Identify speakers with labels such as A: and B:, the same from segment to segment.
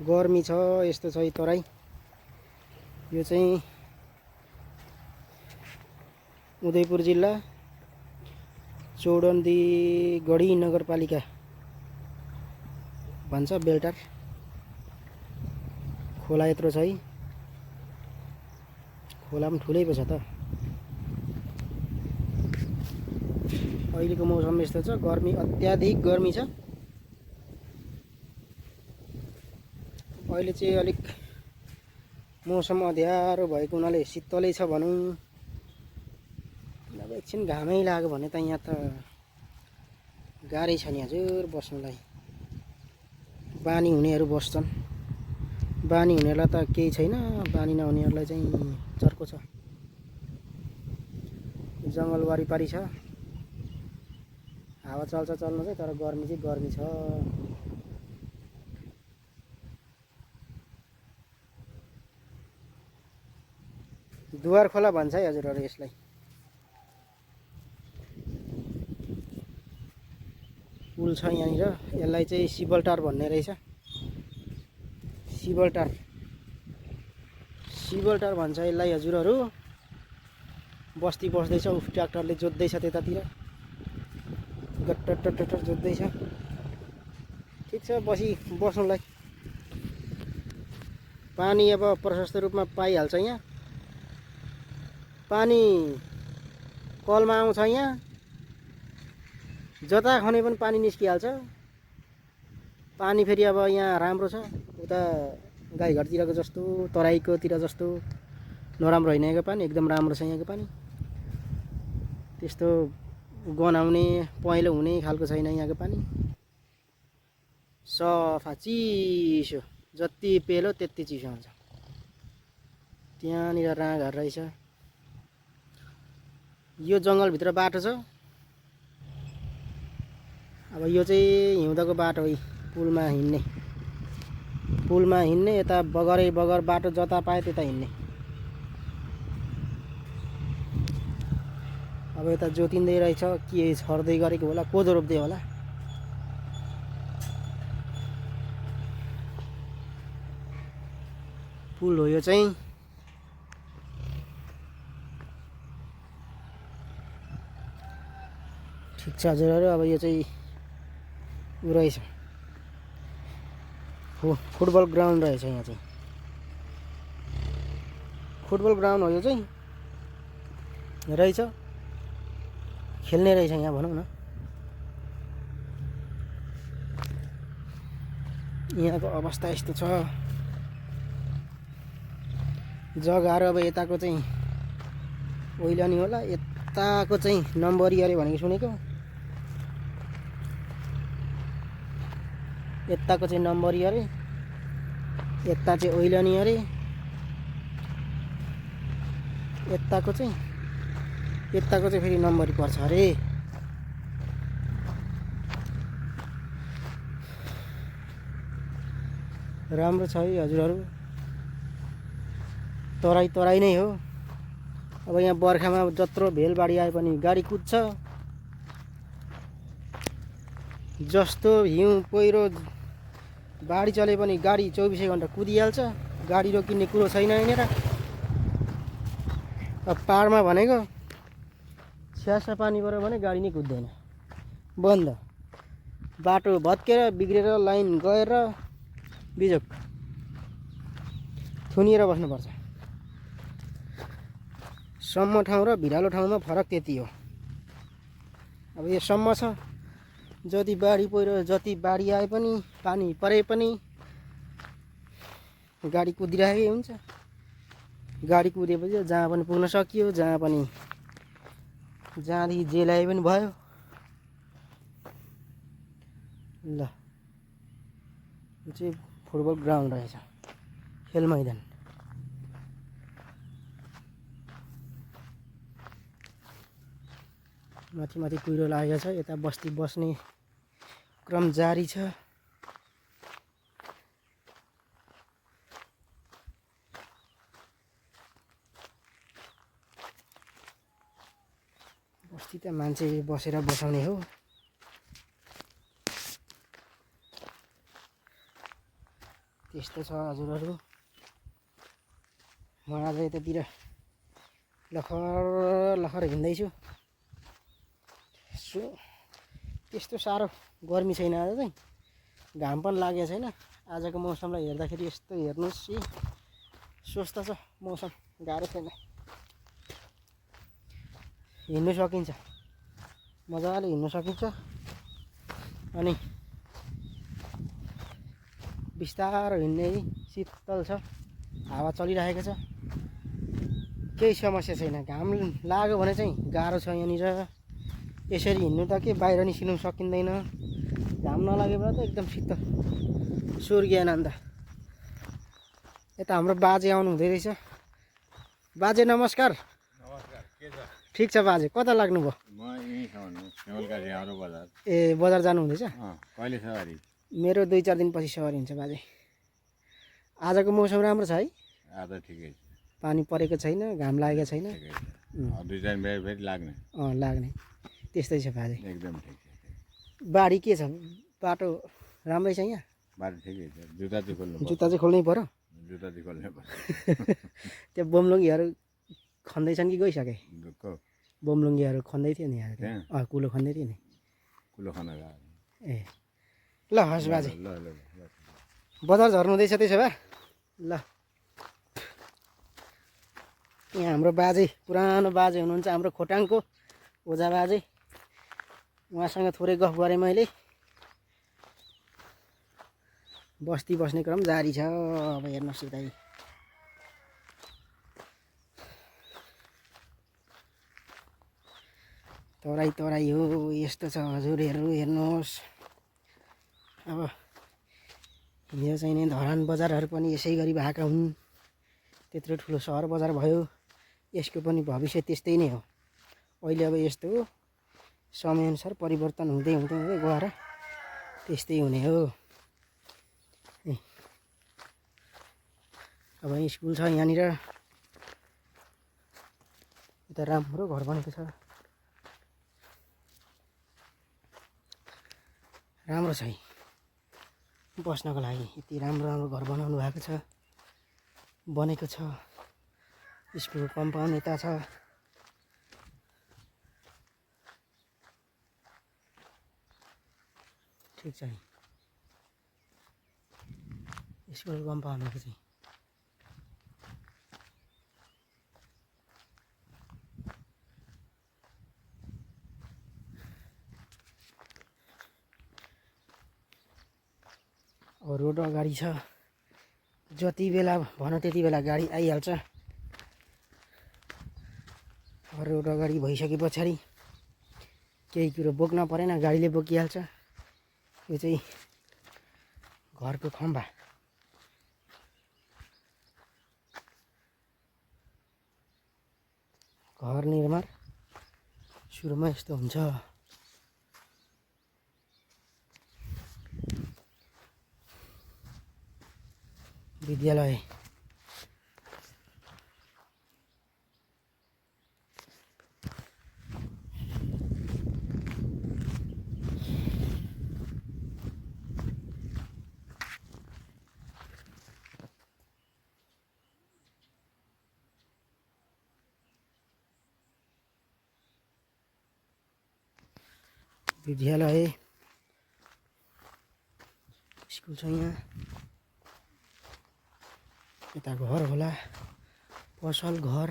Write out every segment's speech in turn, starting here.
A: गर्मी छ। यस्तो छ तराई। यो चाहिँ उदयपुर जिल्ला चौडन्दी गढी नगरपालिका भन्छ। बेलटार खोला यत्रो छ है। खोला पनि ठुलै पो छ त। अहिलेको मौसम यस्तो छ, गर्मी अत्याधिक गर्मी छ। अहिले चाहिँ अलिक मौसम अँध्यारो भएको हुनाले शीतलै छ भनौँ। अब एकछिन घामै लाग्यो भने त यहाँ त गाह्रै छ नि हजुर बस्नुलाई। बानी हुनेहरू बस्छन्, बानी हुनेलाई त केही छैन, बानी नहुनेहरूलाई चाहिँ चर्को छ। जङ्गल वारिपारि छ, हावा चल्छ चल्नु चाहिँ, तर गर्मी चाहिँ गर्मी छ। दुवार खोला भन्छ है हजुरहरू यसलाई। पुल छ यहाँनिर, यसलाई चाहिँ शिवलटार भन्ने रहेछ। शिवलटार भन्छ यसलाई हजुरहरू। बस्ती बस्दैछ, उफ ट्र्याक्टरले जोत्दैछ त्यतातिर, गट्टर जोत्दैछ। ठिक छ बस्नुलाई। पानी अब प्रशस्त रूपमा पाइहाल्छ यहाँ। पानी कलमा आउँछ यहाँ, जता खने पनि पानी निस्किहाल्छ। पानी फेरि अब यहाँ राम्रो छ, उता गाईघाटतिरको जस्तो तराईकोतिर जस्तो नराम्रो होइन यहाँको पानी, एकदम राम्रो छ यहाँको पानी। त्यस्तो गनाउने पहेँलो हुने खालको छैन यहाँको पानी। सफा चिसो, जति पेलो त्यति चिसो हुन्छ। त्यहाँनिर राँघर रहेछ। यो जङ्गलभित्र बाटो छ। अब यो चाहिँ हिउँदको बाटो हो, पुलमा हिँड्ने यता बगरै बगर बाटो जता पाए त्यता हिँड्ने। अब यता जोतिँदै रहेछ, के छर्दै गरेको होला, कोदो रोप्दै होला। पुल हो यो चाहिँ। ठिक छ हजुरहरू, अब यो चाहिँ उ रहेछ, फुटबल ग्राउन्ड रहेछ। यहाँ चाहिँ फुटबल ग्राउन्ड हो यो चाहिँ रहेछ, खेल्ने रहेछ यहाँ भनौँ न। यहाँको अवस्था यस्तो छ। जग्गाहरू अब यताको चाहिँ ओइलानी होला, यताको चाहिँ नम्बरी अरे भनेको सुनेको। यताको चाहिँ नम्बरी अरे, यता चाहिँ ओइलानी अरे, यताको चाहिँ फेरि नम्बरी पर्छ अरे। राम्रो छ है हजुरहरू, तराई नै हो। अब यहाँ बर्खामा जत्रो भेलबाढी आए पनि गाडी कुद्छ। जस्तो हिउँ पहिरो बाढी चले पनि गाडी 24 घन्टा कुदिहाल्छ। गाडी रोकिने कुरो छैन यहाँनिर। अब पाहाडमा भनेको छ्यासा पानी पऱ्यो भने गाडी नै कुद्दैन, बन्द। बाटो भत्केर बिग्रेर लाइन गएर बिजोक थुनिएर बस्नुपर्छ। सम्म ठाउँ र भिरालो ठाउँमा फरक त्यति हो। अब यो सम्म छ, जति बाढी पहिरो जति बाढी आए पनि पानी परे पनि गाडी कुदिरहेकै हुन्छ। गाडी कुदेपछि जहाँ पनि पुग्न सकियो, जहाँदेखि जे ल्याए पनि भयो। ल यो चाहिँ फुटबल ग्राउन्ड रहेछ, खेल मैदान। माथि कुहिरो लागेको छ, यता बस्ती बस्ने क्रम जारी छ। बस्ती त मान्छे बसेर बसाउने हो। त्यस्तो छ हजुरहरू। म आज यतातिर लखर हिँड्दैछु। त्यस्तो साह्रो गर्मी छैन आज चाहिँ, घाम पनि लागेको छैन। आजको मौसमलाई हेर्दाखेरि यस्तो हेर्नुहोस्, स्वस्थ छ मौसम, गाह्रो छैन, हिँड्नु सकिन्छ, मजाले हिँड्नु सकिन्छ। अनि बिस्तारो हिँड्ने, शीतल छ, हावा चलिरहेको छ, केही समस्या छैन। घाम लाग्यो भने चाहिँ गाह्रो छ यहाँनिर। यसरी हिँड्नु त के बाहिर निस्किनु सकिँदैन, घाम नलागे बेला त एकदम शीतल, स्वर्गीय आनन्द। यता हाम्रो बाजे आउनु हुँदै रहेछ। बाजे नमस्कार।
B: नमस्कार, के छ?
A: ठिक छ बाजे, कता लाग्नुभयो?
B: म यहीँ छ भन्नु, सिमलकाजी हाम्रो बजार।
A: ए बजार जानु हुँदैछ?
B: कहिले सवारी?
A: मेरो 2-4 दिनपछि सवारी हुन्छ बाजे। आजको मौसम राम्रो छ है?
B: आज ठिकै छ,
A: पानी परेको छैन, घाम लागेको छैन।
B: ठिकै छ। 2-4 दिन फेरि लाग्ने।
A: लाग्ने त्यस्तै छ बाजे।
B: एकदम ठिक छ।
A: बाढी के छ? बाटो राम्रै छ यहाँ?
B: बाटो ठिकै छ, जुत्ता चाहिँ खोल्नु पर्छ।
A: जुत्ता चाहिँ खोल्नै पर्यो।
B: जुत्ता चाहिँ खोल्नु पर्छ।
A: त्यो बोमलुङ्गीहरू खन्दैछन् कि गइसके?
B: को?
A: बोमलुङ्गीहरू खन्दै थियो नि यहाँ। कुलो खन्दै थियो नि।
B: कुलो खान गयो।
A: ए ल हस् बाजे,
B: ल ल ल।
A: बजार झर्नु हुँदैछ त्यसो भए। ल यहाँ हाम्रो बाजे, पुरानो बाजे हुनुहुन्छ हाम्रो खोटाङको ओझा बाजे। उहाँसँग थोरै गफ गरेँ मैले। बस्ती बस्ने क्रम जारी छ। अब हेर्नुहोस् यता तराई हो, यस्तो छ हजुरहरू, हेर्नुहोस्। अब यो चाहिँ नि धरान बजारहरू पनि यसै गरी भएका हुन्। त्यत्रो ठुलो सहर बजार भयो, यसको पनि भविष्य त्यस्तै नै हो। अहिले अब यस्तो हो, समयअनुसार परिवर्तन हुँदै हुँदै हुँदै गएर त्यस्तै हुने हो। अब स्कुल छ यहाँनिर। यता राम्रो घर बनेको छ, राम्रो छ है बस्नको लागि। यति राम्रो राम्रो घर बनाउनु भएको छ, बनेको छ। स्कुल कम्पाउन्ड यता छ। ठिक छ, स्कुल कम्पाउन्डको चाहिँ अब रोड अगाडि छ, जति बेला भन त्यति बेला गाडी आइहाल्छ। रोड अगाडि भइसके पछाडि केही कुरो बोक्न परेन, गाडीले बोकिहाल्छ। यो चाहिँ घरको खम्बा। घर निर्माण सुरुमा यस्तो हुन्छ। विद्यालय स्कुल छ यहाँ। यता घर होला, पसल घर।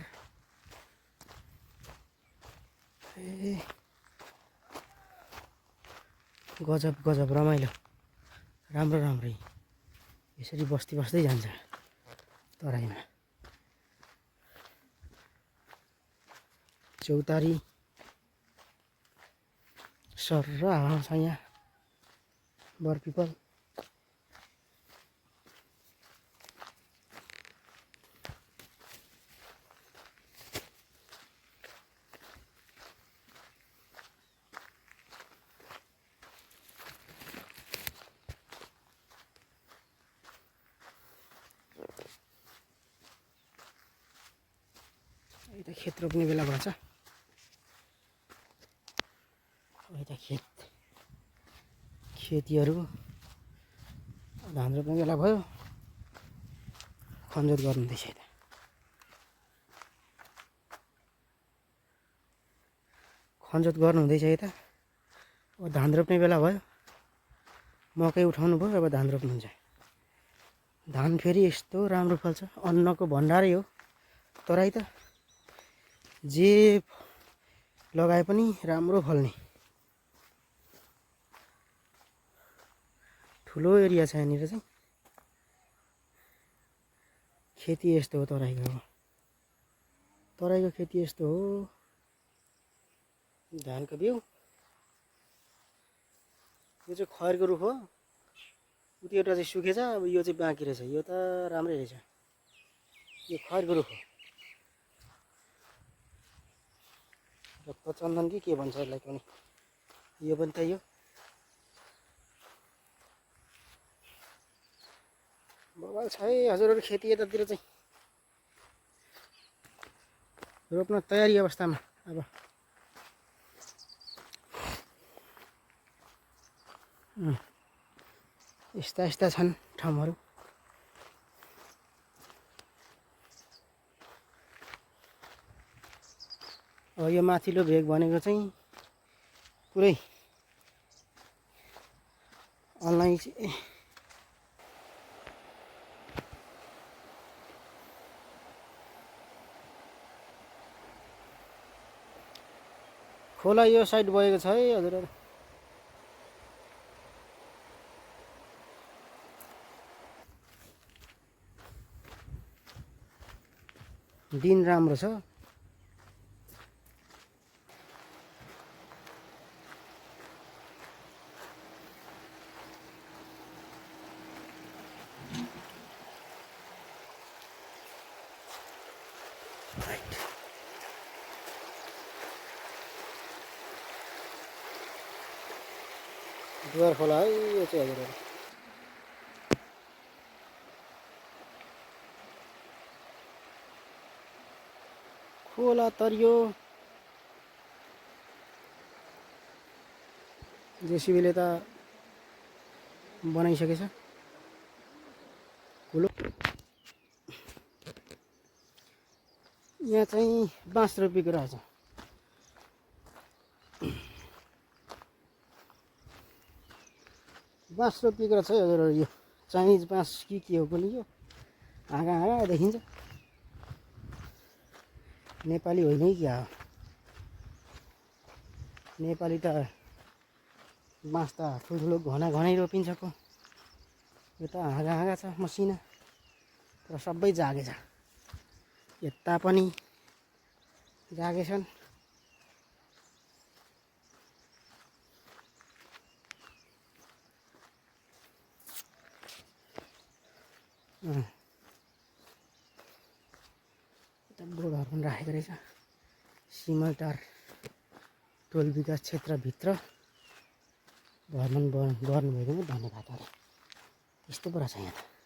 A: ए गजब गजब रमाइलो, राम्रो राम्रै यसरी बस्ती बस्दै जान्छ तराईमा। चौतारी सर्र हावा छ यहाँ, बरपिपल। यता खेत रोप्ने बेला भएछ। यता खेतीहरू धान रोप्ने बेला भयो। खनजोत गर्नुहुँदैछ यता। खनजोत गर्नुहुँदैछ यता। अब धान रोप्ने बेला भयो, मकै उठाउनु भयो, अब धान रोप्नुहुन्छ। धान फेरि यस्तो राम्रो फल्छ, अन्नको भण्डारै हो। तराई त जे लगाए पनि राम्रो फल्ने ठुलो एरिया छ यहाँनिर चाहिँ। खेती यस्तो हो तराईको। अब तराईको खेती यस्तो हो। धानको बिउ यो चाहिँ खैरको रुख हो। उति एउटा चाहिँ सुकेछ, अब यो चाहिँ बाँकी रहेछ। यो त राम्रै रहेछ। यो खैरको रुख हो। रक्त चन्दन कि के भन्छ यसलाई पनि। यो पनि त यो बवाल छ है हजुरहरू। खेती यतातिर चाहिँ रोप्न तयारी अवस्थामा। अब यस्ता यस्ता छन् ठाउँहरू। अब यो माथिल्लो भेग भनेको चाहिँ पुरै अनलाइन खोला यो साइड बगेको छ है हजुरहरू। दिन राम्रो छ। दुवार खोला है यो चाहिँ हजुरहरू। खोला तरियो। जेसीबीले त बनाइसकेछ कुलो। यहाँ चाहिँ बाँस रोपेको रहेछ। बाँस रोपिएको रहेछ है हजुरहरू। यो चाइनिज बाँस कि के हो पनि। यो हाँगा हाँगा देखिन्छ। नेपाली होइन है क्या हो। नेपाली त बाँस त ठुल्ठुलो घनै रोपिन्छ को। यो त हाँगा हाँगा छ मसिना, तर सबै जागेछ। यता पनि जागेछन्। यता बोर्डहरू पनि राखेको रहेछ। सिमलटार टोल विकास क्षेत्रभित्र भ्रमण गर्नुभएकोमा धन्यवाद। त्यस्तो पो रहेछ यहाँ त।